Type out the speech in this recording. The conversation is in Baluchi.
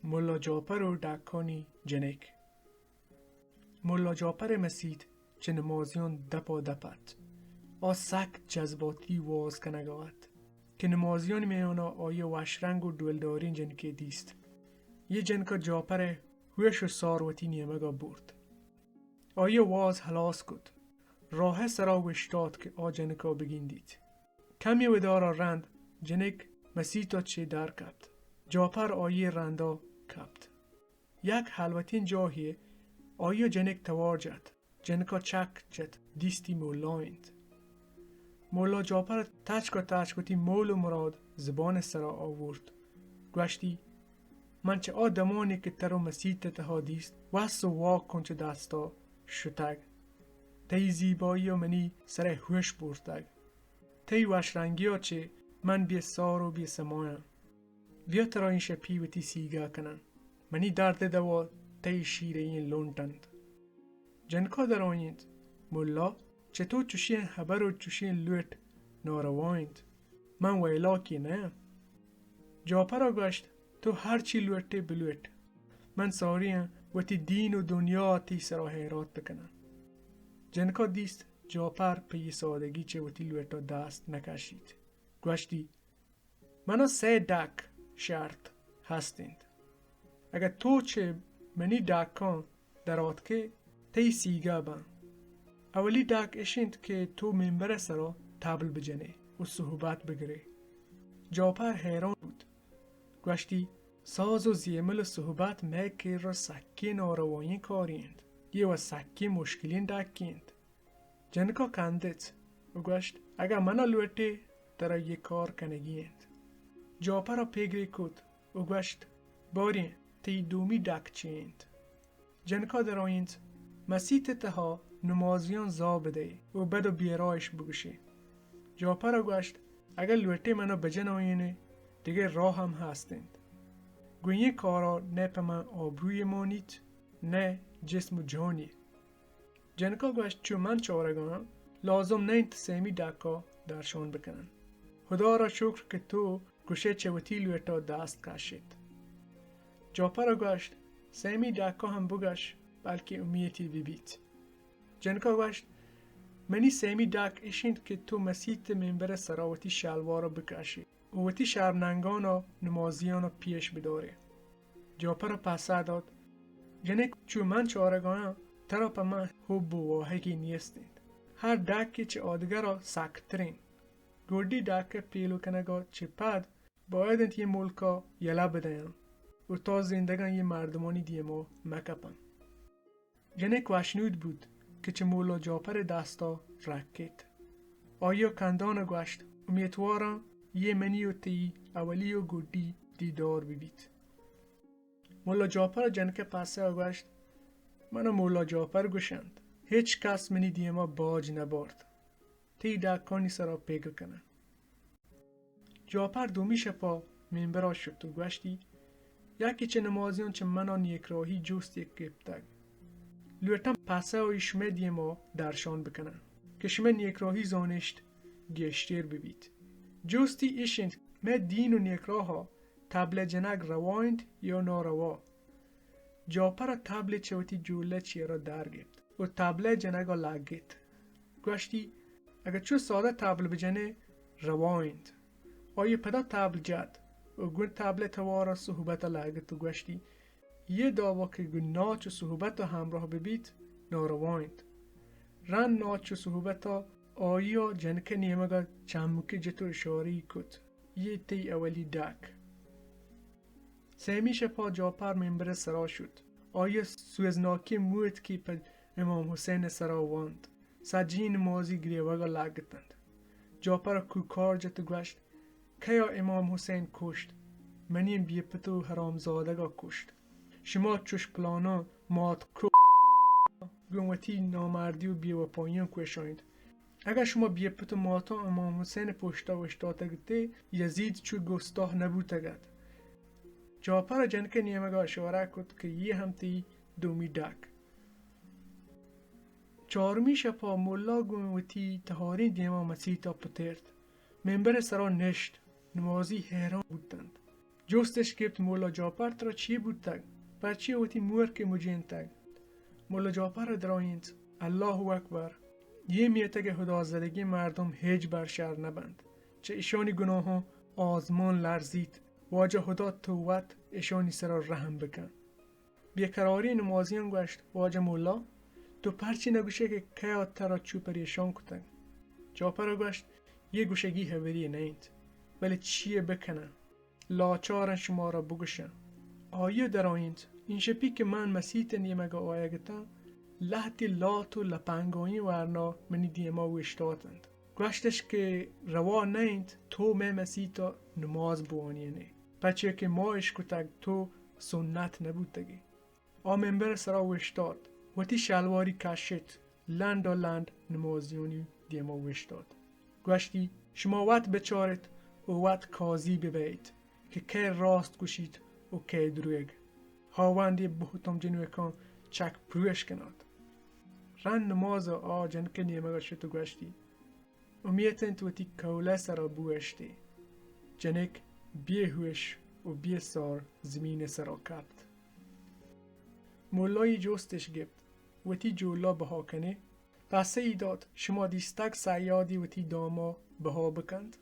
ملا جاپر و ڈاکانی جنک۔ ملا جاپر مسیت چہ نمازیان دپا دپ ات۔ آ سک جذباتی واز کنگا ات کہ نمازیانی میانا آئی وشرنگ و ڈولدارین جنکے دیست۔ یہ جنکا جاپر ہوش و سار وتی نیمگا برت۔ آئی واز ہلاس کت۔ راہ سرا وشتات کہ آ جنکا بگندیت۔ کمی ودارا رند جنک مسیتا چہ در کپت۔ جاپر آئی رندا کپت۔ یک ہلوتین جاہے آئی جنک توار جت۔ جنکا چک جت، دیستی ملا انت۔ ملا جاپر تچکا تچک وتی مول و مراد زبان سرا آورت۔ گوشتی، من چہ آ دمانی کہ ترا مسیت تہا دیست، وس و واکاں چہ دستا شتگ۔ تئی زیبائیا منی سرئے ہوش برتگ۔ تئی وشرنگیا چہ من بے سار و بے سمایاں۔ بیا ترا این شپی وتی سیگا کناں۔ منی درد دوا تئی شیرئیں لنٹ انت۔ جنکا درائینت، ملا، چہ تو چشیں ہبر و چشیں لوٹ ناروا انت۔ من ویلاکے نہ آں۔ جاپرا گوشت، تو ہرچی لوٹے بلوٹ، من ساری آں وتی دین و دنیا تئی سرا حیرات بکناں۔ جنکا دیست جاپر پہ یہ سادگی چہ وتی لوٹا دست نکشیت۔ گوشتی، منا سئے ڈک شرط ہست انت۔ اگہ تو چہ منی ڈکاں در آتکے، تئی سیگا باں۔ اولی ڈک اش انت کہ تو ممبر سرا تبل بجنے و صحبت بگرے۔ جاپر حیران بوت۔ گوشتی، ساز و زیمل و صحبت مئے کرا سکیں ناروائیں کارے انت۔ یہ و سکیں مشکلیں ڈکے انت۔ جنکا کندت و گوشت، اگاں منا لوٹے، ترا یہ کار کنگی انت۔ جاپرا پگرے کت و گوشت، باریں، تئی دومی ڈک چے انت؟ جنکا درائینت، مسیت تہا نمازیاں زا بدئے و بد و بیرایش بگوشے۔ جاپرا گوشت، اگہ لوٹے منا بجنائینے، دگہ راہ ہم ہست انت۔ گوں یہ کارا نہ پہ من آبروی مانیت، نہ جسم و جانی۔ جنکا گوشت، چو من چارگا آں، لازم نہ انت سیمی ڈکا درشان بکنن۔ خدا را شکر کہ تو گوشے چہ وتی لوٹا دست کشیت۔ جاپرا گوشت، سیمی ڈکا ہم بگش، بلکہ امیتی ببیت۔ جنکا گوشت، منی سیمی ڈک اش انت کہ تو مسیت ممبر سرا وتی شلوارا بکشی و وتی شرمنگانا نمازیانا پیش بدارے۔ جاپرا پسہ دات، جنک، چو من چارگایاں، ترا پہ من حب و واہگی نیست انت۔ ہر ڈکے چہ آدگرا سکترین۔ گڈی ڈک پیلو کنگا چہ پد باید انت یہ ملکا یلہ بدیاں و تا زندگاں یہ مردمانی دیما مکپاں۔ جنک وشنود بوت کہ چہ مولا جاپر دستا رکیت۔ آیا کندان گوشت، امیتواراں یہ منی و تئی اولی و گڈی دیدار ببیت۔ مولا جاپر جنک پسہ گوشت، منا مولا جاپر گوشنت، ہچ کس منی دیما باج نبارت۔ تئی ڈکانی سرا پگر کناں۔ جاپر دومی شپا ممبرا شت و گوشتی، یکے چہ نمازیان چہ منا نیکراہی جستے گپتگ۔ لوٹاں پسہ آئی شمئے دیما درشان بکناں کہ شمئے نیکراہی زانشت گیشتر ببیت۔ جستی اش انت، مئے دین و نیکراہا تبلہ جنگ روا انت یا ناروا؟ جاپرا تبلے چہ وتی جولئے چیرا در گپت و تبلئے جنگا لگت۔ گوشتی، اگہ چو سادہ تبل بجنے، روا انت۔ آئی پدا تبل جت و گون تبلئے توارا صحبتا لگت و گوشتی، یہ دعوا کہ گون ناچ و صحبتا ہمراہ ببیت، ناروا انت۔ رند ناچ و صحبتا آئیا جنکئے نیمگا چمکے جت و اشارہ‌ای کت، یہ تئی اولی ڈک۔ سیمی شپا جاپر ممبرئے سرا شت۔ آئیا سوزناکیں موتکے پہ امام حسینئے سرا ونت۔ سجہیں نمازی گریوگا لگتنت۔ جاپرا کوکار جت و گوشت، کیا امام حسین کشت؟ منی بے پت و حرامزادگا کشت۔ شما چش پلاناں مات کو گوں وتی نامردی و بے وپائیاں کوشائینت۔ اگاں شما بے پت و ماتاں امام حسین پشتا اوشتاتگ ات، یزید چو گستاہ نبوتگ ات۔ جاپر جنکئے نیمگا اشارہ کت کہ یہ ہم تئی دومی ڈک۔ چارمی شپا ملا گوں وتی تہاریں دیما مسیتا پترت۔ ممبرئے سرا نشت۔ نمازی حیران بوتنت۔ جستش گپت، ملا جعفر، ترا چی بوتگ؟ پرچی وتی مور کہ مجینتگ؟ ملا جعفر ءَ درائینت، اللہ اکبر! یہ میتگ ءِ ہدازدگیں مردم ہچبر شر نہ بنت۔ چہ اشانی گناہاں آزمان لرزیت۔ واجہ ہدا تو وت اشانی سرا رحم بکن۔ بے قراریں نمازیاں گوشت، واجہ ملا، تو پرچی نہ گوشے کہ کئے ءَ ترا چو پریشان کتگ؟ جعفر ءَ گوشت، یہ گوشگی ہبرے نہ انت، بلے چی ءَ بکناں؟ لاچاراں شمارا بگوشاں۔ آئی ءَ درائینت، اینشپی کہ من مسیت ءِ نیمگ ءَ آیگ اتاں، لہتے لات و لپنگانی ورنا منی دیما اوشتات انت۔ گوشتش کہ روا نہ انت تو مئے مسیت ءَ نماز بوانینے، پرچیا کہ ما اشکتگ تو سنت نہ بوتگے۔ آ ممبر ءِ سرا اوشتات، وتی شلواری کشت، لنڈ و لنڈ نمازیانی دیما اوشتات۔ گوشتی، شما وت بچارت و وت قاضی ببیت کہ کئے راست گوشیت و کئے دروگ۔ ہاوندی بہتام جنوکاں چک پروش کنات۔ رند نماز ءَ آ جنک ءِ نیمگ ءَ شت و گوشتی، امیت انت وتی کولہ سرا بوشتے۔ جنک بے ہوش و بے سار زمین سرا کپت۔ مولایی جستش گپت، وتی جولا بہا کنے؟ پسہ ای دات، شما دیستگ صیادی وتی داما بہا بکنت؟